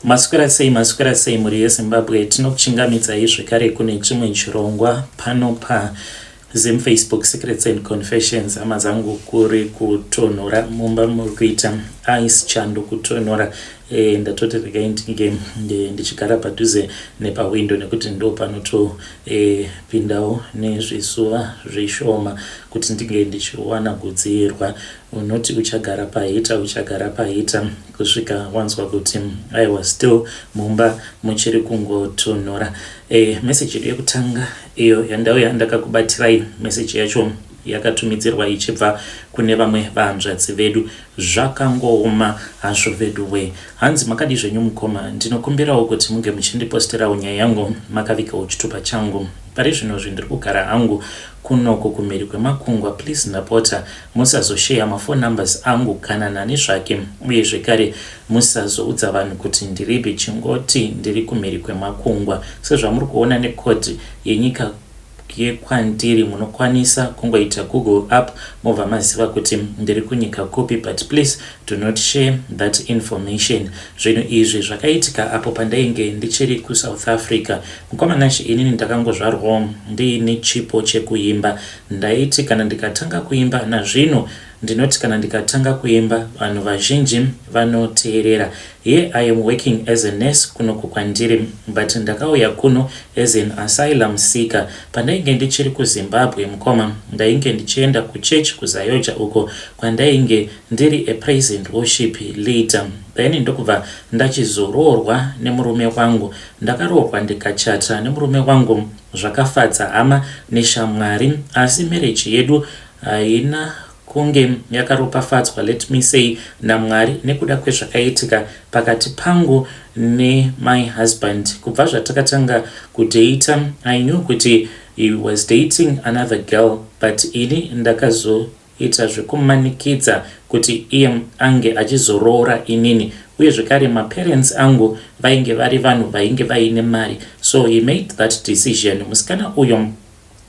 Maswera sei, maswera sei mhuri yeZimbabwe, tinokuchingamidzai zvekare kune chimwe chirongwa pano pa Zim Facebook Secrets and Confessions. Hama dzangu, kuri kutonhora mumba, muri kuita ice, chando, kutonhora. Ndatoti regai ndinge ndichigara padhuze nepahwindo nekuti ndo panotopindawo nezvizuva zvishoma kuti ndinge ndichiwana kudziyirwa. Unoti uchagara paheater, uchagara paheater kusvika wanzwa kuti aiwa, still mumba muchiri kungotonhora. Meseji yedu yekutanga iyo yandauya ndakakubatirai, meseji yacho yakatumidzirwa ichibva kune vamwe vahanzvadzi vedu. Zvakangooma hazvo vedu we. Hanzi, "Makadi zvenyu mukoma? Ndinokumbirawo kuti munge muchindiposterawo nyaya yangu makavigawo chitupa changu. Pari zvinozvi ndiri kugara hangu kunoko kumhiri kwemakungwa. Please, ndapota, musazosheya maphone numbers angu kana nani zvake, uye zvekare musazoudza vanhu kuti ndiripi. Chingoti ndiri kumhiri kwemakungwa. Sezvamuri kuona nekodhi yenyika yekwandiri, munokwanisa kungoita Google app mobva maziva kuti ndiri kunyika kupi, but please do not share that information. Zvinhu izvi zvakaitika apo pandainge ndichiri kuSouth Africa. Mukomanashi, inini ndakangozvarwawo ndiine chipo chekuimba. Ndaiti kana ndikatanga kuimba, nazvino ndinoti kana ndikatanga kuimba, vanhu vazhinji vanoteerera. Here I am working as a nurse kunoku kwandiri, but ndakauya kuno as an asylum seeker. Pandainge ndichiri kuZimbabwe, mukoma, ndainge ndichienda kuchechi kuZAOGA, uko kwandainge ndiri a praise and worship leader. Then ndokubva ndachizoroorwa nemurume wangu. Ndakaroorwa ndikachata nemurume wangu zvakafadza hama neshamwari, asi marriage yedu haina kunge yakaropafadzwa, let me say, naMwari nekuda kwezvakaitika pakati pangu nemy husband. Kubva zvatakatanga kudheita, I knew kuti he was dating another girl, but ini ndakazoita zvekumanikidza kuti iye ange achizoroora inini. Uye zvekare maparents angu vainge vari vanhu vainge vaine mari, so he made that decision. Musikana uyo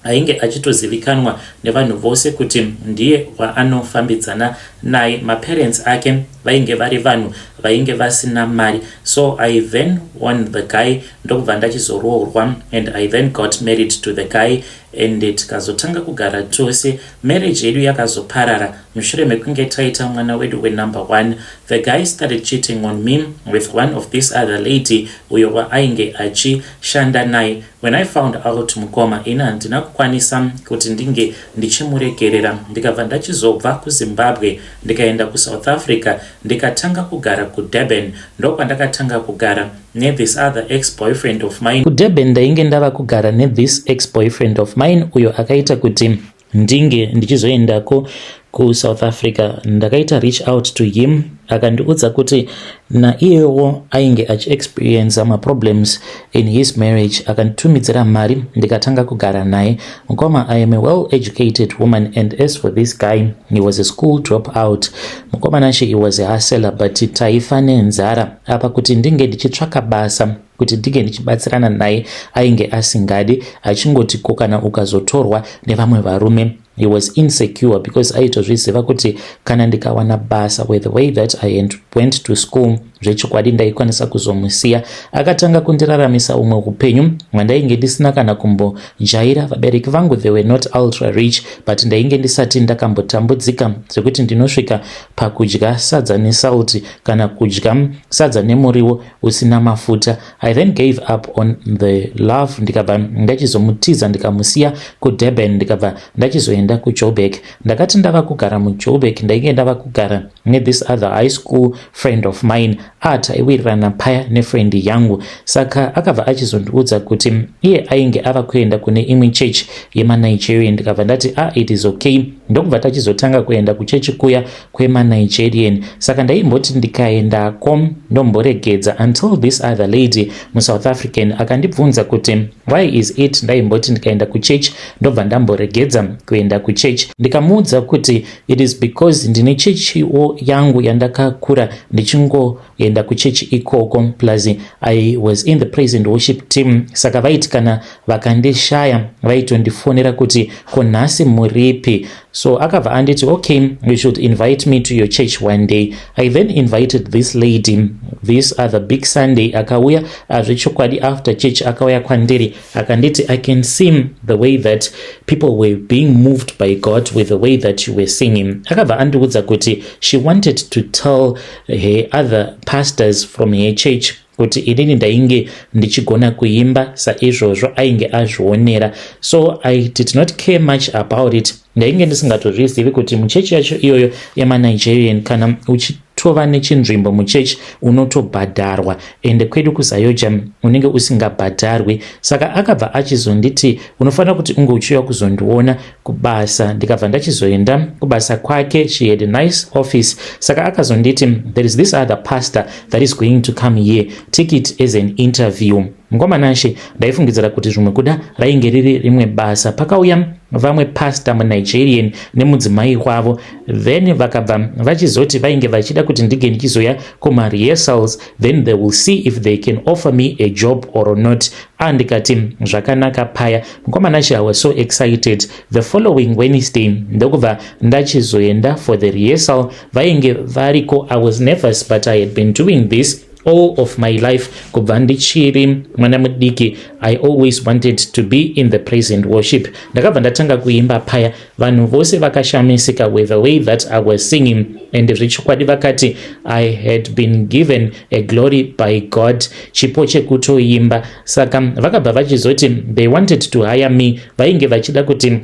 ainge achitozivikanwa nevanhu vose kuti ndiye waanofambidzana naye. Maparents ake vainge vari vanhu vainge vasina mari. So I then won the guy, ndokubva ndachizoroorwa, and I then got married to the guy and tikazotanga kugara tose. Marriage yedu yakazoparara mushure mekunge taita mwana wedu wenumber one. The guy started cheating on me with one of this other lady uyo waainge achishanda naye. When I found out, mukoma, ini handina kukwanisa kuti ndinge ndichimuregerera. Ndikabva ndachizobva kuZimbabwe, ndikaenda kuSouth Africa, ndikatanga kugara kuDurban. Ndokwandakatanga kugara nethis other ex boyfriend of mine kuDurban. Ndainge ndava kugara nethis ex boyfriend of mine uyo akaita kuti ndinge ndichizoendako kuSouth Africa. Ndakaita reach out to him, akandiudza kuti naiyewo ainge achiexperienca maproblems in his marriage. Akanditumidzira mari, ndikatanga kugara naye. Mukoma, I am a well educated woman, and as for this guy, he was a school drop out. Mukoma Nashe, he was a hustler, but taifa nenzara. Apa kuti ndinge ndichitsvaka basa kuti ndinge ndichibatsirana naye, ainge asingadi, achingoti ko kana ukazotorwa nevamwe varume? He was insecure because aitozviziva kuti kana ndikawana basa, with the way that I went to school, zvechokwadi ndaikwanisa kuzomusiya. Akatanga kundiraramisa umwe upenyu hwandainge ndisina kana kumbojaira. Vabereki vangu, they were not ultra rich, but ndainge ndisati ndakambotambudzika zvekuti ndinosvika pakudya sadza nesalt kana kudya sadza nemuriwo usina mafuta. I then gave up on the love, ndikabva ndachizomutiza, ndikamusiya kuDurban, ndikabva ndachizoenda kuJoburg. Ndakati ndava kugara muJoburg, ndainge ndava kugara nethis other high school friend of mine. Ataiwirirana paya nefriend yangu, saka akabva achizondiudza kuti iye ainge ava kuenda kune imwe chechi yemaNigerian. Ndikabva ndati, "Ah, it is okay." Ndokubva tachizotanga kuenda kuchechi kuya kwemaNigerian. Saka ndaimboti ndikaendako ndomboregedza, until this other lady muSouth African akandibvunza kuti why is it ndaimboti ndikaenda kuchechi ndobva ndamboregedza kuenda kuchechi. Ndikamuudza kuti it is because ndine chechiwo yangu yandakakura ndichingoenda kuchechi ikoko, plus I was in the praise and worship team. Saka vaiti kana vakandishaya, vaitondifonera kuti, "Ko nhasi muripi?" So akabva anditi, "Okay, you should invite me to your church one day." I then invited this lady this other big Sunday. Akauya zvechokwadi. After church akauya kwandiri akanditi, "I can see the way that people were being moved by God with the way that you were singing." Akabva andiudza kuti she wanted to tell her other pastors from her church kuti inini ndainge ndichigona kuimba saizvozvo, ainge azvionera. So I did not care much about it. Ndainge ndisingatozvizivi kuti muchechi yacho iyoyo yemaNigerian, kana uchitova nechinzvimbo muchechi, unotobhadharwa, ende kwedu kuZAOGA unenge usingabhadharwi. Saka akabva achizonditi, "Unofanira kuti unge uchiuya kuzondiona kubasa." Ndikabva ndachizoenda kubasa kwake. She had a nice office. Saka akazonditi, "There is this other pastor that is going to come here. Take it as an interview." Mukoma Nashe, ndaifungidzira kuti zvimwe kuda rainge riri rimwe basa. Pakauya vamwe pastor muNigerian nemudzimai wavo, then vakabva vachizoti vainge vachida kuti ndinge ndichizoya kumarehearsals, then they will see if they can offer me a job or not. Andikati zvakanaka paya. Mukoma Nashe, I was so excited. The following Wednesday ndokubva ndachizoenda for the rehearsal. Vainge variko. I was nervous, but I had been doing this all of my life. Kubva ndichiri mwana mudiki, I always wanted to be in the praise and worship. Ndakabva ndatanga kuimba paya. Vanhu vose vakashamisika with the way that I was singing, and zvechokwadi vakati I had been given a glory by God, chipo chekutoimba. Saka vakabva vachizoti they wanted to hire me. Vainge vachida kuti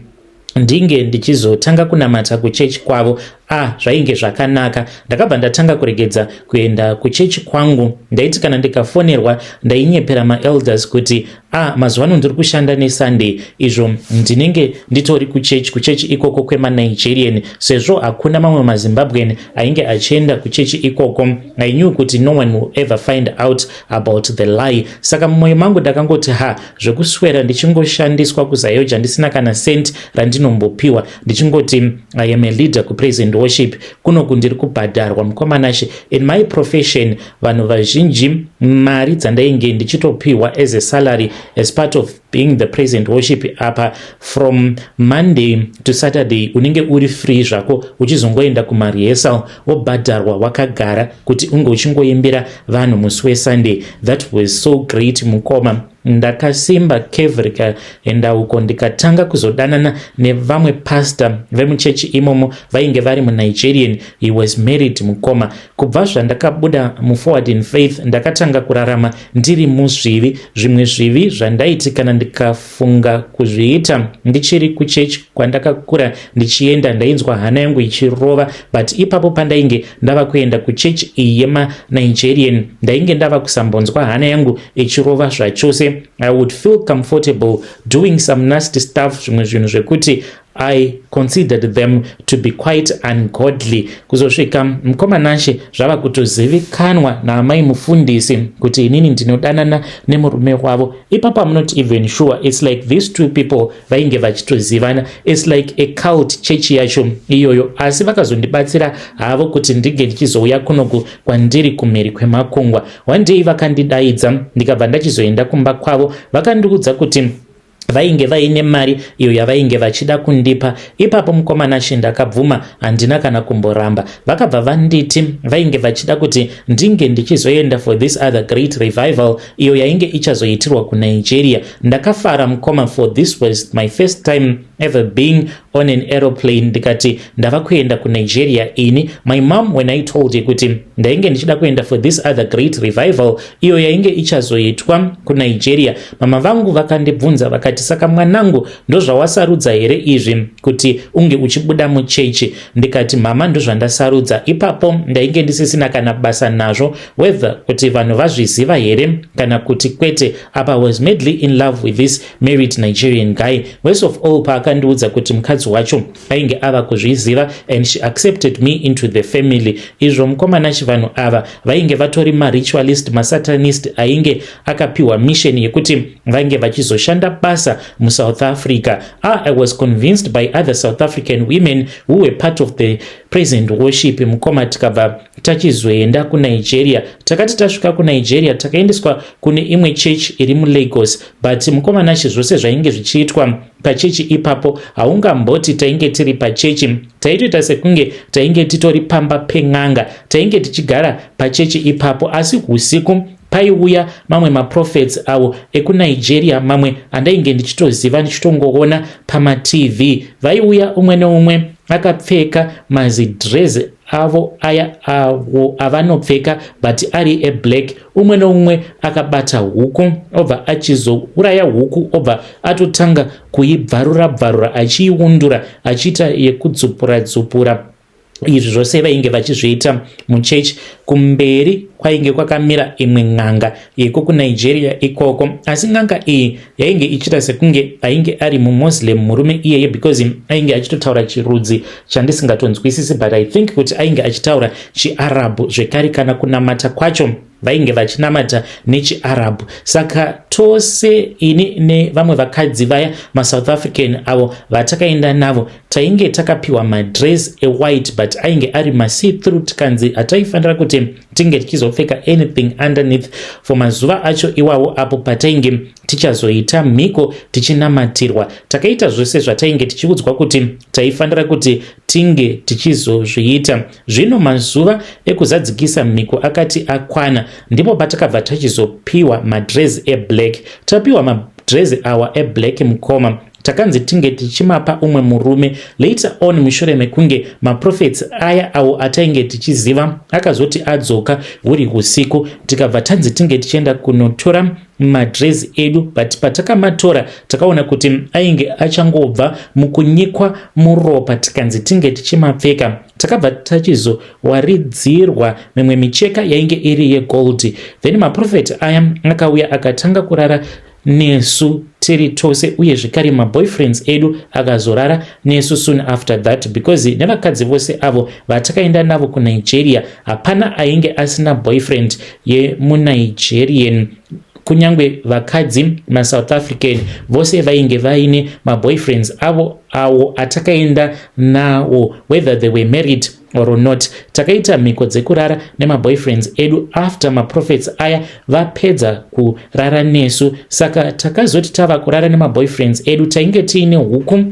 ndinge ndichizotanga kunamata kuchechi kwavo. Ah, zvainge zvakanaka. Ndakabva ndatanga kuregedza kuenda kuchechi kwangu. Ndaiti kana ndikafonerwa, ndainyepera maelders kuti, "Ah, mazuva ano ndiri kushanda neSunday," izvo ndinenge nditori kuchechi, kuchechi ikoko kwemaNigerian, sezvo hakuna mamwe maZimbabwean ainge achienda kuchechi ikoko. I knew kuti no one will ever find out about the lie. Saka mumwoyo mangu ndakangoti, "Ha, zvekuswera ndichingoshandiswa kuZAOGA ndisina kana cent randinombopiwa, ndichingoti I am a leader kupraise and worship, kunoku ndiri kubhadharwa." Mukoma Nashe, in my profession, vanhu vazhinji, mari dzandainge ndichitopiwa as a salary as part of being the praise and worship apa, from Monday to Saturday unenge uri free zvako, uchizongoenda kumarehearsal, wobhadharwa wakagara kuti unge uchingoimbira vanhu musi weSunday. That was so great, mukoma. Ndakasimba kevhurika enda uko, ndikatanga kuzodanana nevamwe pastor vemuchechi imomo vainge vari muNigerian. He was married, mukoma. Kubva zvandakabuda muForward in Faith, ndakatanga kurarama ndiri muzvivi, zvimwe zvivi zvandaiti kana ndikafunga kuzviita ndichiri kuchechi kwandakakura ndichienda, ndainzwa hana yangu ichirova. But ipapo pandainge ndava kuenda kuchechi iyi yemaNigerian, ndainge ndava kusambonzwa hana yangu ichirova zvachose. I would feel comfortable doing some nasty stuff, zvimwe zvinhu zvekuti I considered them to be quite ungodly. Kuzosvika, mukoma Nashe, zvava kutozivikanwa naamai mufundisi kuti inini ndinodanana nemurume wavo. Ipapo I'm not even sure. It's like these two people vainge vachitozivana. It's like a cult, chechi yacho iyoyo. Asi vakazondibatsira havo kuti ndinge ndichizouya kunoku kwandiri kumhiri kwemakungwa. One day vakandidaidza, ndikabva ndachizoenda kumba kwavo. Vakandiudza kuti vainge vaine mari iyo yavainge vachida kundipa. Ipapo, mukoma Nashe, ndakabvuma, handina kana kumboramba. Vakabva vanditi vainge vachida kuti ndinge ndichizoenda for this other great revival iyo yainge ichazoitirwa kuNigeria. Ndakafara, mukoma, for this was my first time ever being on an aeroplane. Ndikati ndava kuenda kuNigeria ini. My mom, when I told her kuti ndainge ndichida kuenda for this other great revival iyo yainge ichazoitwa kuNigeria, mama vangu vakandibvunza vakati, "Saka mwanangu, ndozvawasarudza here izvi, kuti unge uchibuda muchechi?" Ndikati, "Mama, ndozvandasarudza." Ipapo ndainge ndisisina kana basa nazvo, whether kuti vanhu vazviziva here kana kuti kwete. Apa was madly in love with this married Nigerian guy. Worst of all, paakandiudza kuti mukadzi wacho ainge ava kuzviziva and she accepted me into the family. Izvo, mukoma Nashe, vanhu ava vainge vatori maritualist, masatanist ainge akapiwa mission yekuti Vange vachizoshanda basa muSouth Africa. Ah, I was convinced by other South African women who were part of the praise and worship, mukoma. Tikabva tachizoenda kuNigeria. Takati tasvika kuNigeria, takaendeswa kune imwe church iri muLagos. But mukoma Nashe, zvose zvainge zvichiitwa pachechi ipapo, haungamboti tainge tiri pachechi. Taitoita sekunge tainge titori pamba pen'anga. Tainge tichigara pachechi ipapo, asi usiku paiuya mamwe maprophets avo ekuNigeria, mamwe andainge ndichitoziva, ndichitongoona pamaTV. Vaiuya umwe neumwe akapfeka mazidrezi avo aya avo avanopfeka, but ari eblack. Umwe neumwe akabata huku, obva achizouraya huku, obva atotanga kuibvarura bvarura, achiiundura, achiita yekudzupura dzupura. Izvi zvose vainge vachizviita muchechi. Kumberi kwainge kwakamira imwe n'anga yeko kuNigeria ikoko, asi n'anga iyi yainge ichiita sekunge ainge ari muMuslim murume iyeye, because ainge achitotaura chirudzi chandisingatonzwisisi, but I think kuti ainge achitaura chiArabhu zvekare. Kana kunamata kwacho vainge vachinamata nechiArabhu. Saka tose, ini nevamwe vakadzi vaya maSouth African avo vatakaenda navo, tainge takapiwa madress ewhite, but ainge ari masee through. Tikanzi hataifanira kuti tinge tichizopfeka anything underneath for mazuva acho iwawo apo patainge tichazoita mhiko tichinamatirwa. Takaita zvose zvatainge tichiudzwa kuti taifanira kuti tinge tichizozviita. Zvino mazuva ekuzadzikisa mhiko akati akwana, ndipo patakabva tachizopiwa madress eblack. Tapiwa madress awa eblack, mukoma, takanzi tinge tichimapa umwe murume. Later on, mushure mekunge maprophets aya awo atainge tichiziva akazoti adzoka huri usiku, tikabva tanzi tinge tichienda kunotora madresi edu. But patakamatora, takaona kuti ainge achangobva mukunyikwa muropa. Tikanzi tinge tichimapfeka. Takabva tachizowaridzirwa mimwe micheka yainge iri yegold. Then maprofeti aya akauya, akatanga kurara nesu tiri tose, uye zvekare maboyfriends edu akazorara nesu soon after that, because nevakadzi vose avo vatakaenda navo kuNigeria, hapana ainge asina boyfriend yemuNigerian. Kunyange vakadzi maSouth African vose vainge vaine maboyfriends avo awo atakaenda nawo, whether they were married or not. Takaita mhiko dzekurara nemaboyfriends edu after maprophets aya vapedza kurara nesu. Saka takazoti tava kurara nemaboyfriends edu, tainge tiine huku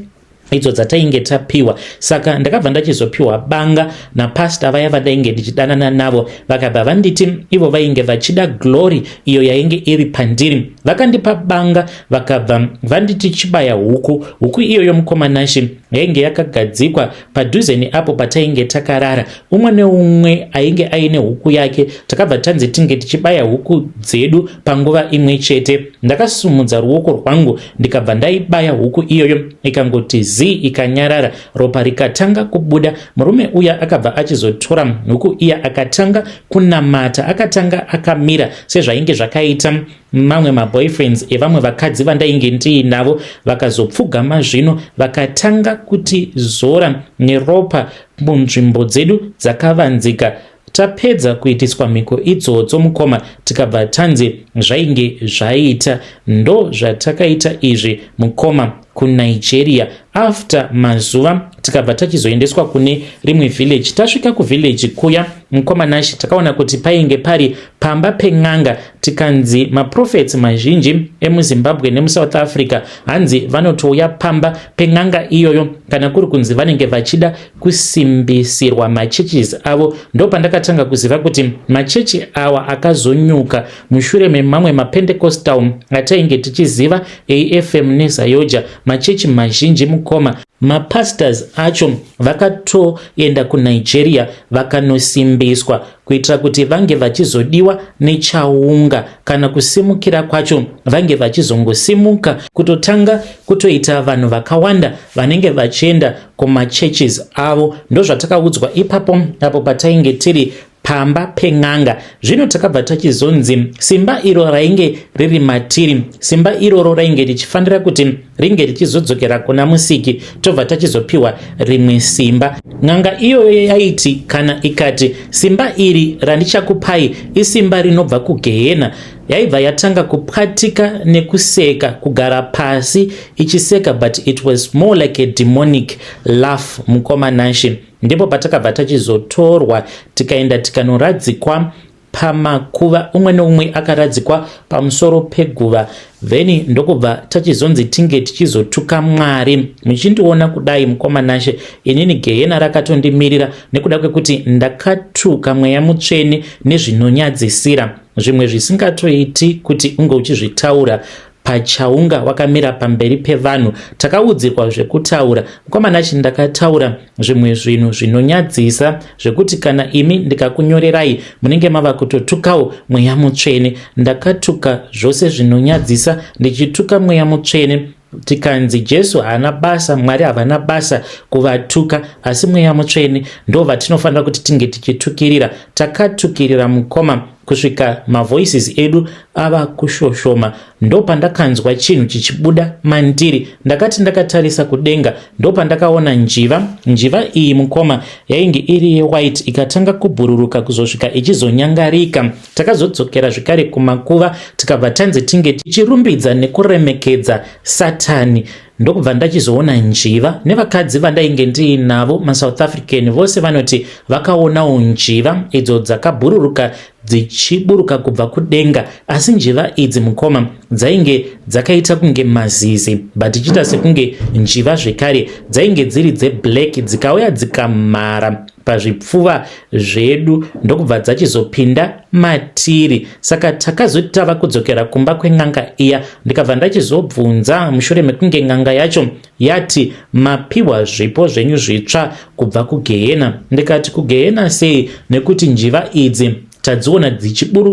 idzo dzatainge tapiwa. Saka ndakabva ndachizopiwa banga napasta vaya vandainge ndichidanana navo. Vakabva vanditi ivo vainge vachida glory iyo yainge iri pandiri. Vakandipa banga, vakabva vanditi chibaya huku. Huku iyoyo, mukoma Nashe, yainge yakagadzikwa padhuze neapo patainge takarara. Umwe neumwe ainge aine huku yake. Takabva tanzi tinge tichibaya huku dzedu panguva imwe chete. Ndakasumudza ruoko rwangu, ndikabva ndaibaya huku iyoyo, ikangoti zii, ikanyarara, ropa rikatanga kubuda. Murume uya akabva achizotora huku iya, akatanga kunamata, akatanga akamira sezvainge zvakaita mamwe maboyfriends evamwe vakadzi vandainge ndiinavo. Vakazopfugama zvino, vakatanga kutizora neropa munzvimbo dzedu dzakavanzika. Tapedza kuitiswa mhiko idzodzo, mukoma, tikabva tanzi zvainge zvaita. Ndo zvatakaita izvi, mukoma, kuNigeria. After mazuva, tikabva tachizoendeswa kune rimwe village. Tasvika kuvillage kuya, mukoma Nashe, takaona kuti painge pari pamba pen'anga. Tikanzi maprophets mazhinji emuZimbabwe nemuSouth Africa hanzi vanotouya pamba pen'anga iyoyo kana kuri kunzi vanenge vachida kusimbisirwa machurches avo. Ndo pandakatanga kuziva kuti machechi awa akazonyuka mushure memamwe maPentecostal atainge tichiziva, AFM neZAOGA, machechi mazhinji, mukoma, mapastors acho vakatoenda kuNigeria vakanosimbiswa kuitira kuti vange vachizodiwa nechaunga. Kana kusimukira kwacho, vange vachizongosimuka kutotanga kutoita vanhu vakawanda vanenge vachienda kumachurches avo. Ndozvatakaudzwa ipapo apo patainge tiri. pamba pen'anga. Zvino takabva tachizonzi simba iro rainge riri matiri, simba iroro rainge richifanira kuti ringe richizodzokera kuna Musiki, tobva tachizopiwa rimwe simba. N'anga iyoyo yaiti kana ikati simba iri randichakupai isimba rinobva kugehena, yaibva yatanga kupwatika nekuseka, kugara pasi ichiseka, but it was more like a demonic laugh. Mukoma Nashe, ndipo patakabva tachizotorwa tikaenda tikanoradzikwa pamakuva, umwe neumwe akaradzikwa pamusoro peguva. Then ndokubva tachizonzi tinge tichizotuka Mwari. Muchindiona kudai, mukoma Nashe, inini gehena rakatondimirira nekuda kwekuti ndakatuka Mweya Mutsvene nezvinonyadzisira, zvimwe zvisingatoiti kuti unge uchizvitaura pachaunga wakamira pamberi pevanhu. Takaudzirwa zvekutaura, mukoma Nashe. Ndakataura zvimwe zvinhu zvinonyadzisa zvekuti kana imi ndikakunyorerai munenge mava kutotukawo Mweya Mutsvene. Ndakatuka zvose zvinonyadzisa ndichituka Mweya Mutsvene, tikanzi Jesu haana basa, Mwari havana basa kuvatuka, asi Mweya Mutsvene ndo vatinofanira kuti tinge tichitukirira. Takatukirira, mukoma, kusvika mavoices edu ava kushoshoma. Ndopandakanzwa chinhu chichibuda mandiri. Ndakati ndakatarisa kudenga, ndopandakaona njiva. Njiva iyi, mukoma, yainge iri yewhite, ikatanga kubhururuka kuzosvika ichizonyangarika. Takazodzokera zvekare kumakuva, tikabva tanzi tinge tichirumbidza nekuremekedza Satani. Ndokubva ndachizoona njiva, nevakadzi vandainge ndiinavo, maSouth African vose, vanoti vakaonawo njiva idzo dzakabhururuka dzichiburuka kubva kudenga. Asi njiva idzi, mukoma, dzainge dzakaita kunge mazizi, but ichiita sekunge njiva zvekare. Dzainge dziri dzeblack, dzikauya dzikamhara pazvipfuva zvedu, ndokubva dzachizopinda matiri. Saka takazoti tava kudzokera kumba kwen'anga iya, ndikabva ndachizobvunza mushure mekunge n'anga yacho yati mapiwa zvipo zvenyu zvitsva kubva kugehena. Ndikati, "Kugehena sei, nekuti njiva idzi tadziona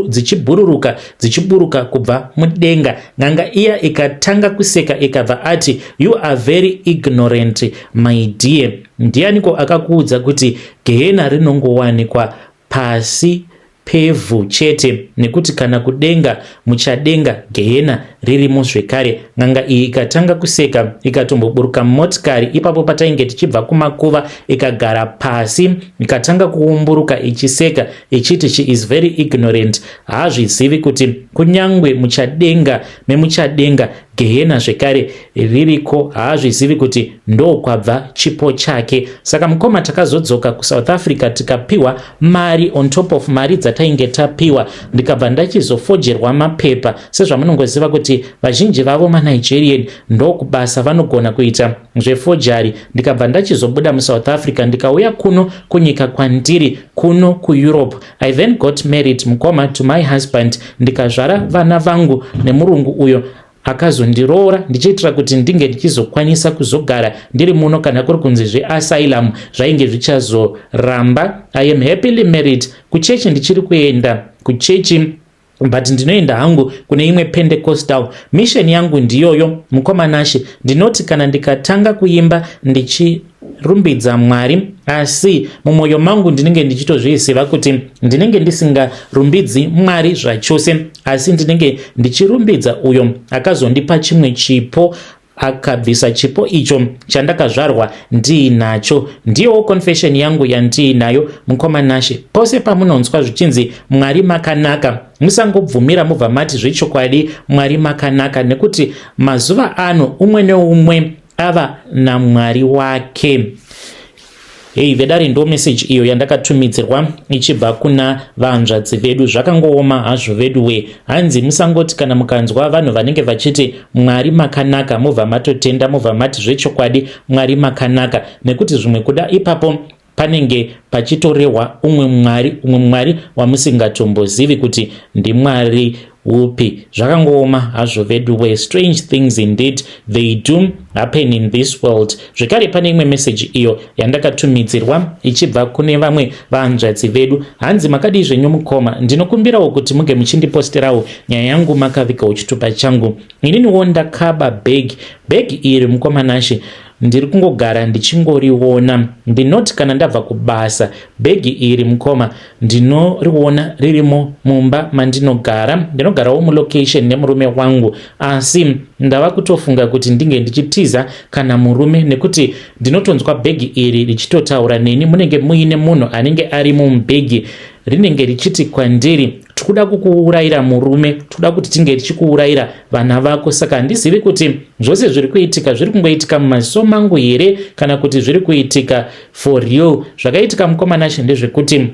dzichibhururuka, dzichiburuka kubva mudenga?" N'anga iya ikatanga kuseka, ikabva ati, "You are very ignorant, my dear. Ndianiko akakuudza kuti gehena rinongowanikwa pasi pevhu chete? Nekuti kana kudenga, muchadenga, gehena ririmo zvekare." N'anga iyi ikatanga kuseka, ikatomboburuka mumotikari ipapo patainge tichibva kumakuva, ikagara pasi, ikatanga kuumburuka ichiseka, ichiti she is very ignorant, haazvizivi kuti kunyangwe muchadenga memuchadenga gehena zvekare ririko, haazvizivi kuti ndokwabva chipo chake. Saka mukoma, takazodzoka kuSouth Africa, tikapiwa mari on top of mari dzatainge tapiwa. Ndikabva ndachizofojerwa mapepa. Sezvamunongoziva kuti vazhinji vavo maNigerian ndokubasa vanogona kuita zvefojari. Ndikabva ndachizobuda muSouth Africa, ndikauya kuno kunyika kwandiri kuno kuEurope. I then got married, mukoma, to my husband, ndikazvara vana vangu nemurungu uyo akazondiroora, ndichiitira kuti ndinge ndichizokwanisa kuzogara ndiri muno kana kuri kunzi zveasylum zvainge zvichazoramba. I am happily married. Kuchechi ndichiri kuenda kuchechi, but ndinoenda hangu kune imwe Pentecostal. Mission yangu ndiyoyo, mukoma Nashe. Ndinoti kana ndikatanga kuimba ndichirumbidza Mwari, asi mumwoyo mangu ndinenge ndichitozviziva kuti ndinenge ndisingarumbidzi Mwari zvachose, asi ndinenge ndichirumbidza uyo akazondipa chimwe chipo, akabvisa chipo icho chandakazvarwa ndiinacho. Ndiyowo confession yangu yandiinayo, mukoma Nashe. Pose pamunonzwa zvichinzi Mwari makanaka, musangobvumira mubva mati zvechokwadi Mwari makanaka, nekuti mazuva ano umwe neumwe ava naMwari wake. Hei vedare, ndo meseji iyo yandakatumidzirwa ichibva kuna vanzvadzi vedu. Zvakangooma hazvo vedu we. Hanzi musangoti kana mukanzwa vanhu vanenge vachiti Mwari makanaka, mubva matotenda, mubva mati zvechokwadi Mwari makanaka, nekuti zvimwe kuda ipapo panenge pachitorehwa umwe Mwari, umwe Mwari wamusingatombozivi kuti ndiMwari upi. Zvakangooma hazvo vedu we. Strange things indeed, they do happen in this world. Zvekare pane imwe meseji iyo yandakatumidzirwa ichibva kune vamwe vanzvadzi vedu. Hanzi, "Makadii zvenyu mukoma? Ndinokumbirawo kuti muge muchindiposterawo nyaya yangu makavigawo chitupa changu. Ininiwo ndakaba bhegi. Bhegi iri, mukoma Nashe, Ndiri kungogara ndichingoriona. Ndinoti kana ndabva kubasa, bhegi iri mukoma ndinoriona ririmo mumba mandinogara. Ndinogarawo mulocation nemurume wangu, asi ndava kutofunga kuti ndinge ndichitiza kana murume nekuti ndinotonzwa bhegi iri richitotaura neni. Munenge muine munhu anenge arimo mubhegi rinenge richiti kwandiri, "Tikuda kukuurayira murume, tikuda kuti tinge tichikuurayira vana vako." Saka handizivi kuti zvose zviri kuitika zviri kungoitika mumaziso mangu here kana kuti zviri kuitika for real. Zvakaitika, mukoma Nashe, ndezvekuti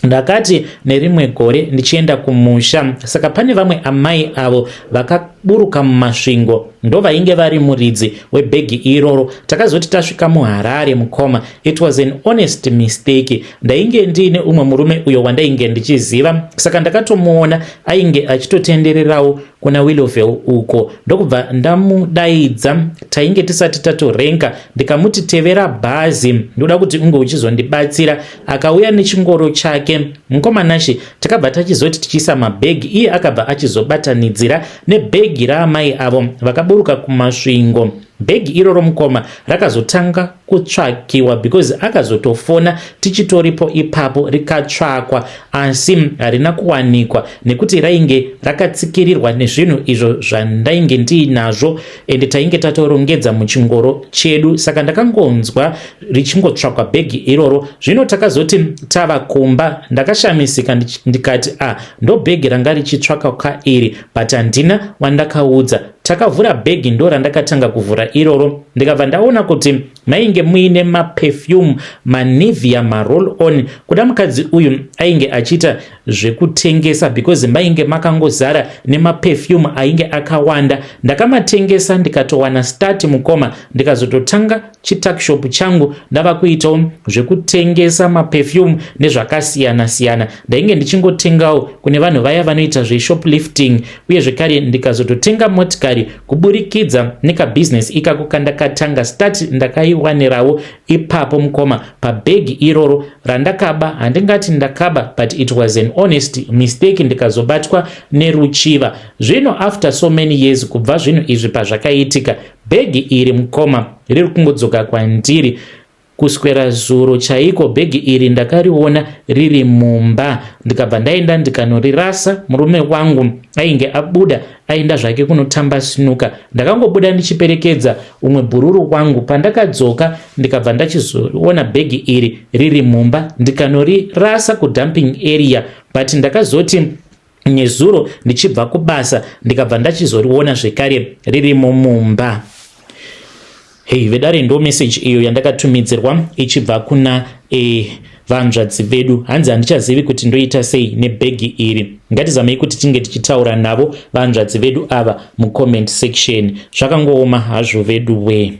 ndakati nerimwe gore ndichienda kumusha, saka pane vamwe amai avo vakaburuka muMasvingo, ndo vainge vari muridzi webhegi iroro. Takazoti tasvika muHarare, mukoma, it was an honest mistake. Ndainge ndiine umwe murume uyo wandainge ndichiziva, saka ndakatomuona ainge achitotendererawo kuna Willowvale uko, ndokubva ndamudaidza. Tainge tisati tatorenka, ndikamuti, "Tevera bhazi, ndoda kuti unge uchizondibatsira." Akauya nechingoro chake, mukoma Nashe. Takabva tachizoti tichiisa mabhegi, iye akabva achizobatanidzira nebhegi raamai avo vakaburuka kuMasvingo. Bhegi iroro, mukoma, rakazotanga kutsvakiwa because akazotofona tichitoripo ipapo. Rikatsvakwa asi harina kuwanikwa nekuti rainge rakatsikirirwa nezvinhu izvo zvandainge ndiinazvo, ende tainge tatorongedza muchingoro chedu. Saka ndakangonzwa richingotsvakwa bhegi iroro. Zvino takazoti tava kumba, ndakashamisika ndikati, "A, ah, ndo bhegi ranga richitsvakwa kairi," but handina wandakaudza. Takavhura bhegi, ndo randakatanga kuvhura iroro, ndikabva ndaona kuti mainge muine maperfume, maNivea, maroll on. Kuda mukadzi uyu ainge achiita zvekutengesa because mainge makangozara nemaperfume ainge akawanda. Ndakamatengesa ndikatowana start, mukoma, ndikazototanga chituckshop changu. Ndava kuitawo zvekutengesa maperfume nezvakasiyana-siyana. Ndainge ndichingotengawo kune vanhu vaya vanoita zveshoplifting, uye zvekare ndikazototenga motikari kuburikidza nekabhizinesi ikako kandakatanga. Start ndakaiwanirawo ipapo, mukoma, pabhegi iroro randakaba. Handingati ndakaba, but it was an honest mistake, ndikazobatwa neruchiva. Zvino after so many years kubva zvinhu izvi pazvakaitika, bhegi iri, mukoma, riri kungodzoka kwandiri. Kuswera zuro chaiko bhegi iri ndakariona riri mumba, ndikabva ndaenda ndikanorirasa. Murume wangu ainge abuda aenda zvake kunotamba snooker. Ndakangobuda ndichiperekedza umwe bhururu wangu. Pandakadzoka, ndikabva ndachizoona bhegi iri riri mumba, ndikanorirasa kudumping area. But ndakazoti nezuro ndichibva kubasa, ndikabva ndachizoriona zvekare ririmo mumba. Hei vedare, ndo meseji iyo yandakatumidzirwa ichibva kuna vanzvadzi vedu. Hanzi, "Handichazivi kuti ndoita sei nebhegi iri." Ngatizamei kuti tinge tichitaura navo vanzvadzi vedu ava mucomment section. Zvakangooma hazvo vedu we.